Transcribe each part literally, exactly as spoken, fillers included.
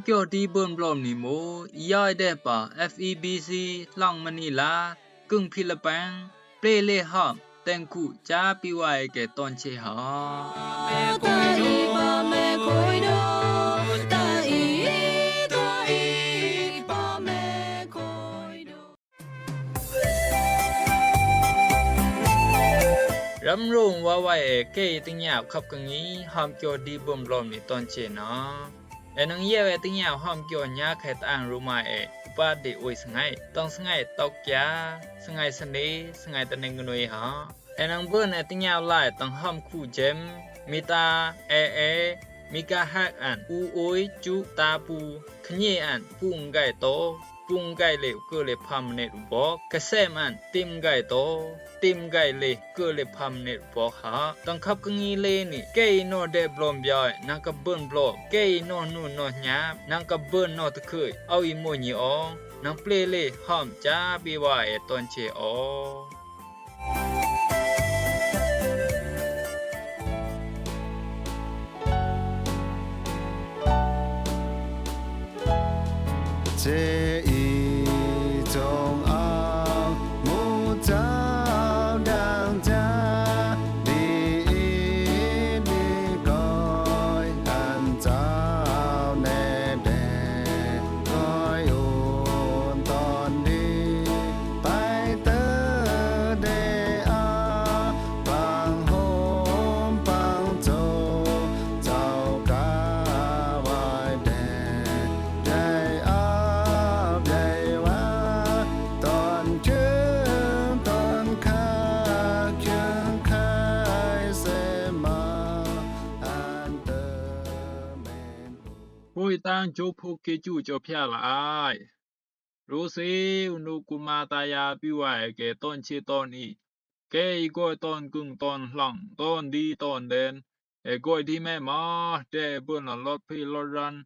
Kyo di bun blom ni mo, i yoi de pa F E B C lang mani la, kung Philippine, ple le ham, teng ku cha pi wai ke ton che ha. Ram rong wa wai e kei ting yap khap kang i ham kyo di bun blom ni ton che na. E nang yeu e ting yap ham kyo nya khe tang ru ma e, upa de ui sngai, tang sngai tok kya, sngai sani, sngai taneng nui ha. E nang bun e ting yap lai tang ham khu jem, mita, e e, mika hak an, u ui, chu, ta pu, khnyi an, pung gai to, pung gai le u kơ le pham minit u bok, ka sem an, tim gai to, tim gai le, kơ le pham minit u bok ha. Tang khap kang i le ni, kei no de blom bioi, nang ka bun blom, kei no nu no nyap, nang ka bun no te khui, au i mo nyi ong, nang ple le, ham cha bi wa e ton che ong. Hoi tang jok phok ke chu cho phia la ai. Ru si u nu ku ma ta ya pi wai ke ton che ton i. Ke i goi ton kung ton hlang ton di ton den. E goi di me ma de bun la lot phi lot ran.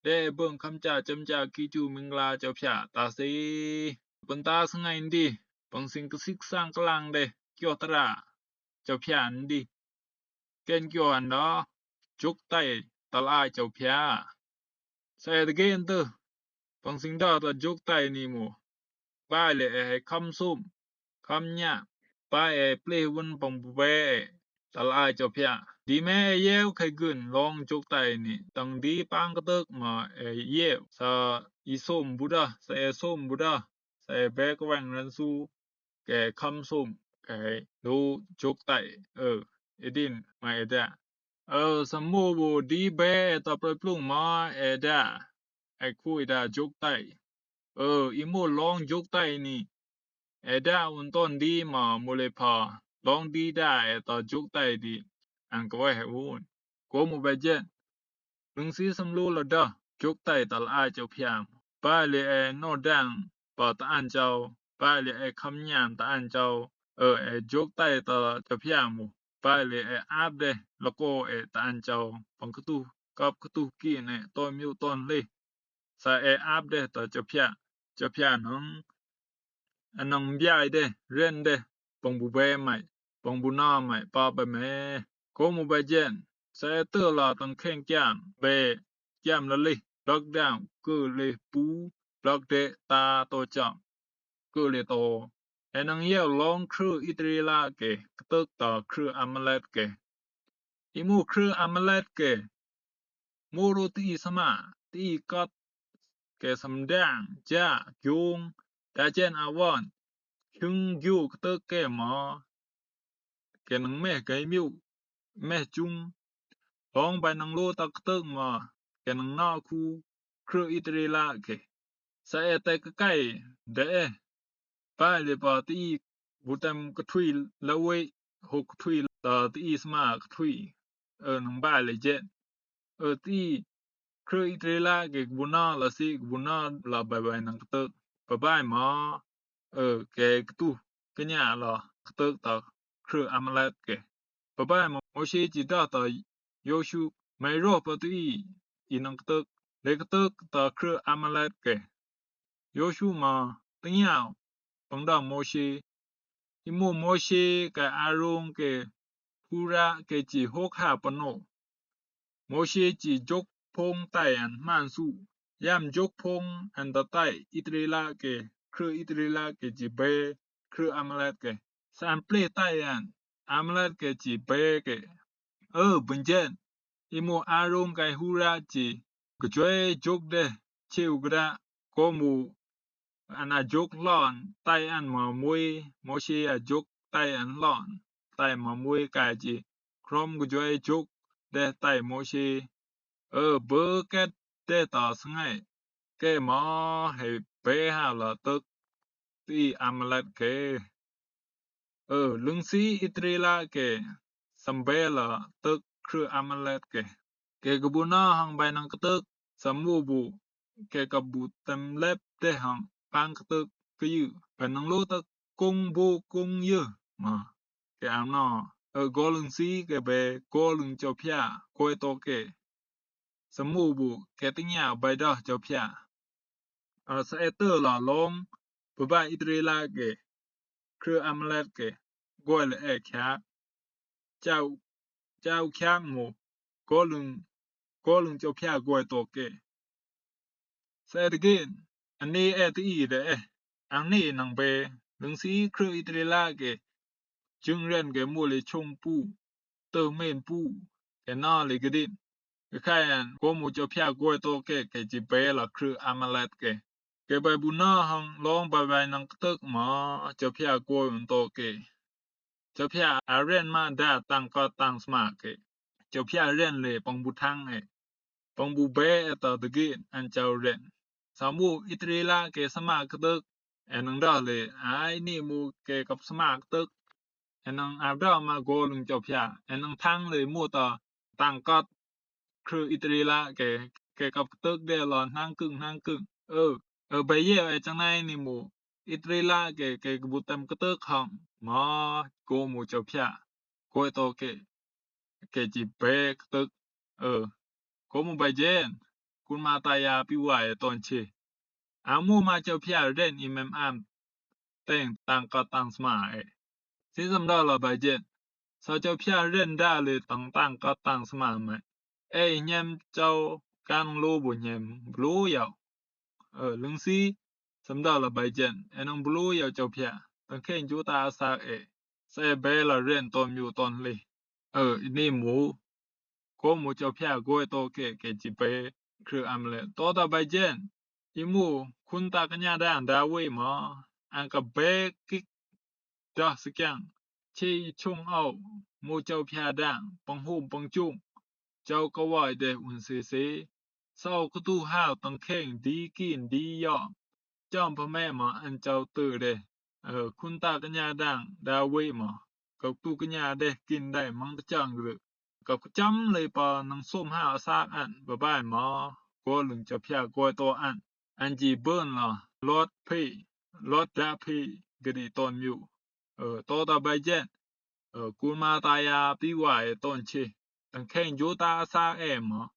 De bun kham cha cham cha ki chu ming la cho phia ta si. Bun ta sngai ndi. Bun sing ka sik sang klang de. Kyo tra. Cho phia ndi. Ken kyo an da. Jok tai tal ai cho phia. Sa e ta gen tơ. Pang sing da ta jok tai ni mo. Bai le e kham sum. Kham nya. Bai e ple wun pang bu be e. Tal ai cho phia. Di me e yeu khai gun long jok tai ni. Tang di pang ka tök ma e yeu. Sa i sum bu da. Sa e sum bu da. Sa e be ka wang ran su. Ke kham sum. Ke lu jok tai. Ơ. E din ma e da. Ơ, sa mo bu di be e ta ple plung ma e da. E khu e da jok tai. Ơ, i mo long jok tai ni. E da un ton di ma mo le pa. Long di da e ta jok tai di. An ka we he un. Ko mo be jen. Lung si sam lu la da. Jok tai tal ai cho phia. Bai le e no dang. Pa ta an chau. Bai le e kham nyan ta an chau. Ơ, e jok tai ta cho phia mo. Bai le e ap de, la ko e ta an chau. Pang ka tu, kap ka tu ki ne, to miu ton le. Sa e ap de ta cho phia, cho phia nong. A nong biai de, ren de, pang bu be mai, pang bu na mai, pa be me. Ko mo be jen, sa e tơ la tang kheng kiam, be, kiam la le, blak dang, kơ le pu, blak de, ta, to cham. Kơ le to. E nang yeu long khrư Israel ke, ka tök ta khrư Amalek ke. I mu khrư Amalek ke. Mu ru ti i sama, ti i kat, ke sam dang, ja, giung, da jen a wan, khung giu ka tök ke ma. Ke nang meh gai miu, meh chung. Long bai nang lu ta ka tök ma, ke nang na khu, khrư Israel ke. Sa e te ka kai, de e. Bai le pa ti i, bu tem ka thui la we, ho ka thui la ti i sama ka thui. Ơ nang bai le jen. Ơ ti i, khrư Israel ke ka bu na la si, ka bu na la bai bai nang ka tök. Bai bai ma. Ơ, ke ka tu, ka nya la, ka tök ta, khrư Amalek ke. Bai bai ma, Moshe chi da ta, Yoshu, mai ro pa tu i, i nang ka tök, le ka tök ta khrư Amalek ke. Yoshu ma, ta nya, pang da Moshe. I mu Moshe ke Aron ke, Hura ke chi hok ha pa no. Moshe chi jok phong tai an man su. Yam jug phung an tà tay Israel kè, krø Israel kè ji be krø Amalek kè. Sa an ple tay an, Amalek kè ji be kè. Ơ, bøn jen. I mu Aron kay Hur ji. Gø jwe jug de, chew gø da, ko mu an a jug lon, tay an ma mui, Mose a jug tay an lon, tay ma mui kay ji. Krom gø jwe jug de tay Mose. Ơ, bø ket de tà sngay. Kè ma he be ha la tøk ti Amalek kè. Ơ, lưng si Israel kè, sam be la tøk krø Amalek kè. Kè gø bu na hang bay nang ktøk, sam mu bu, kè gø bu tem lep de hang, pang ktøk kì yø, bay nang lo tøk kung bu kung yø, ma. Kè am na, ơ, go lưng si kè be, go lưng Jopia, go e to kè. Sam mu bu, kè teng ya bay da Jopia. Ơ, sa e tø la long, baba Israel kè, krø Amalek kè, go e le e kiak. Chau, chau kiak mu, go lưng, go lưng Jopia go e to kè. Sa e tø gin, an ni e tø i de e, an ni nang be, lưng si krø Israel kè, jøng ren kè mu le chung pu, tø men pu, kè na le gidin. Kè kay an, go mu Jopia go e to kè, kè ji be la krø Amalek kè. Kè bay bu na hang long bay bay nang ktøk ma, Jopia go e un to kè. Jopia a ren ma da tang kot tang sma kè. Jopia ren le pang bu thang e. Pang bu be e tø dø gin an chau ren. Sam mu Israel kè sma ktøk. E nang da le, ai ni mu kè kap sma ktøk. E nang a da ma go lưng Jopia. E nang thang le mu tø tang kot krø Israel kè, kè kap ktøk de la nang kưng, nang kưng. Ơ, ơ, bay ye e chang nai ni mu. Israel kè, kè bu tem ktøk hang. Ma, go mu Jopia. Go e to kè. Kè ji be ktøk. Ơ, go mu bay jen. Kun ma ta ya pi wa e ton che. A mu ma Jopia ren i mem am. Teng tang kot tang sma e. Si sam da la bay jen. Sa Jopia ren da le tang tang kot tang sma mai. E nyem chau kan lo bu nyem blu yau. Ơ, lưng si, sam da la bay jen, e nang blu yau Jopia, tang keng ju ta sa e, sa e be la ren ton myu ton le. Ơ, ni mu, go mu Jopia go e to kè, kè ji be, krø Amalek, to ta bay jen, i mu, kun ta kenya dang da we ma, an ka be kik, da sikyang, che i chung au, mu Jopia dang, pang hum pang chung, chau ka wai de un se se, sau ka tu hau tang keng di kin di yom, chom pa me ma an chau tø de, ơ, kun ta kenya dang, da we ma, ka tu kenya de kin dai mang ta chang rø. Kap ka cham le pa nang som ha sak an, ba bai ma, go lưng Jopia go to an, an ji bơn la, lot pe, lot da pe, gidi ton myu. Ơ, to ta bay jen. Ơ, kun ma ta ya pi wa e ton che. Tang keng ju ta sa e ma.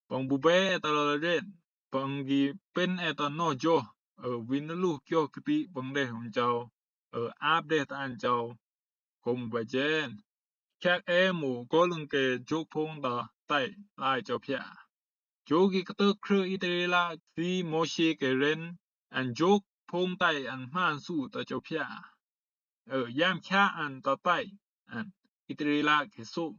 Pang bu be e ta la ren. Pang gi pen e ta no jo. Ơ, win na lu kyo kiti pang de hum chau. Ơ, ap de ta an chau. Go mu bay jen. Kyak e mu go lưng kè jug phung ta tay lai Jopia. Jug i ktøk krø Israel si Mose kè ren an jug phung tay an man su ta Jopia. Ơ, yam kya an ta tay an Israel kè su.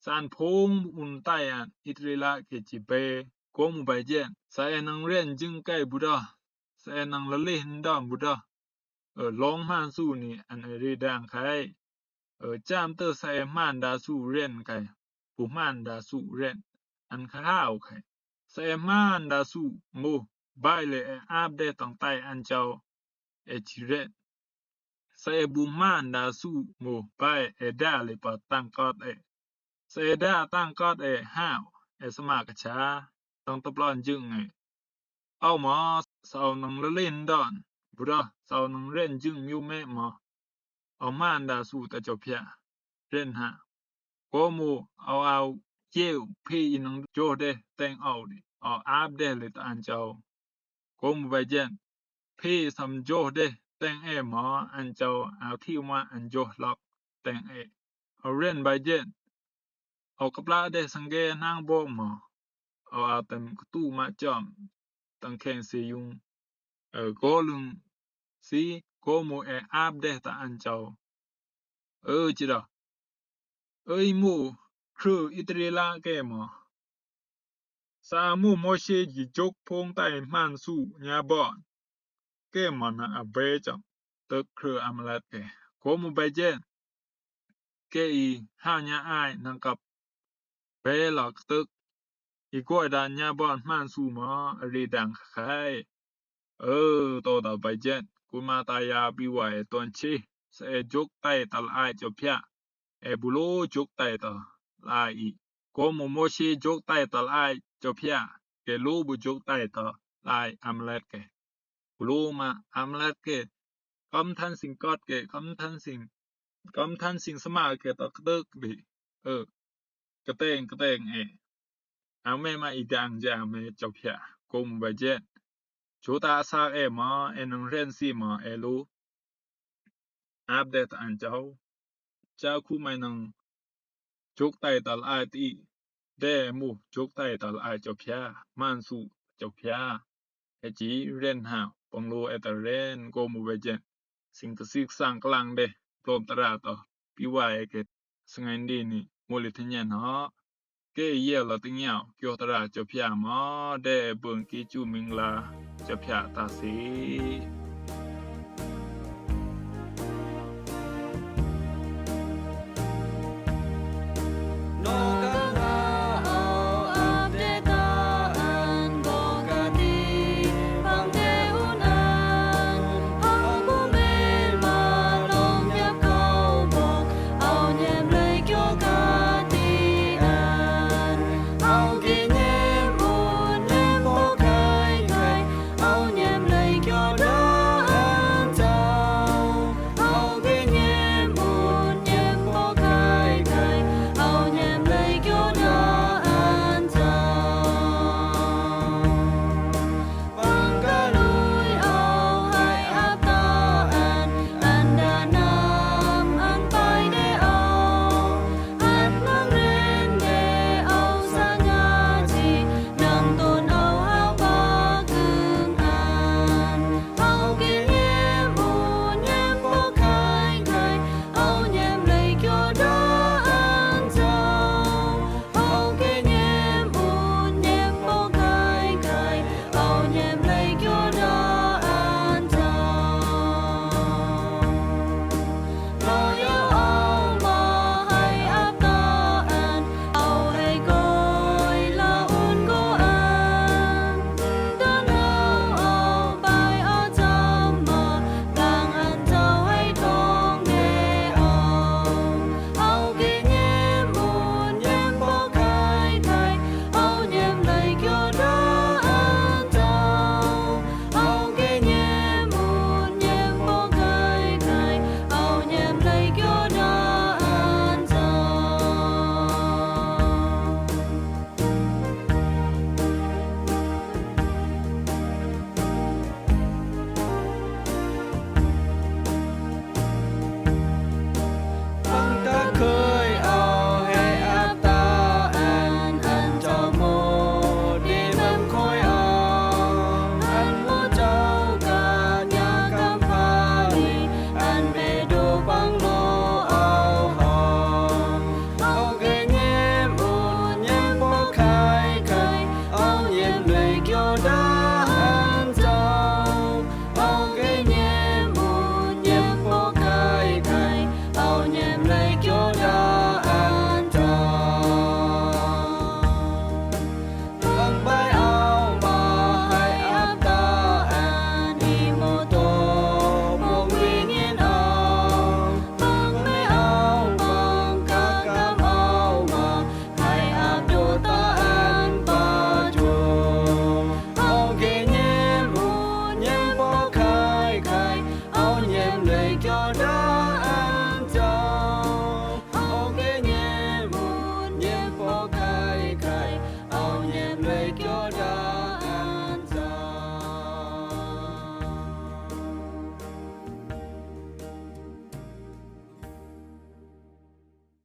Sa an phung un tay an Israel kè ji be go mu bay jen. Sa e nang ren jing kay bu da. Sa e nang la le ndan bu da. Ơ, long man su ni an e ri dang kay. Ơ, cham tø sa e man da su ren kay. Bu man da su ren. An ka hau kay. Sa e man da su mu bay le e ap de tang tay an chau. E ji ren. Sa e bu man da su mu bay e da le pa tang kot e. Sa e da tang kot e hau. E sma ka cha. Tang tap lon jing e. Au ma, sau nang la len dan. Bu da, sau nang ren jing myu me ma. Au man da su ta Jopia. Ren ha. Go mu, au au, yeu, pe i nang jo de, teng au di. Au ap de le ta an chau. Go mu bay jen. Pe sam jo de, teng e ma, an chau, au ti ma, an jo lok, teng e. Au ren bay jen. Au kap la de sang ge nang bo ma. Au a tem ka tu ma chom. tang keng se yung. Ơ, gô lung si, gô mu ê áp deh ta an châu. Ơ, chi da. Ơ, i mu, krư Israel ke mă. Sa mu Môsê ji jôk phung tay hman su nya bơ̆n. Ke mă na a be chang. Tơk krư Amalek ke. Gô mu be jen. Ke i hao nya ai nang kăp. Be lak tơk. I gôi dan nya bơ̆n hman su mă, ri dang khai. Ơ, tô da be jen. Ku ma ta ya bi wa e ton chi. Sa e jôk tay tal ai chô phia. E bu lu jôk tay tal ai i. Gô mu Môsê jôk tay tal ai chô phia. Ke lu bu jôk tay tal ai Amalek ke. Lu ma Amalek ke, kâm than sing kât ke, kâm than sing, kâm than sing sma ke ta kdơk di. Ơ, kteng, kteng e. Ame ma i dang ja me chô phia, gô mu be jen. Chu ta sa e mă, e nang ren si mă, e lu. Áp deh ta an châu. Cha khu mai nang jôk tay tal ai ti. Deh mu jôk tay tal ai chô phia. Hman su chô phia. E chi ren hao. Pang lu e ta ren gô mu be jen. Sing ta sik sang klang deh. Blom ta ra to. Pi wa e ke. Sngên di ni. Mu li thnyen hŏ. Ke yel la tngiao, kyo tara chô phia mă, de e bơng ki chu ming la chô phia ta si.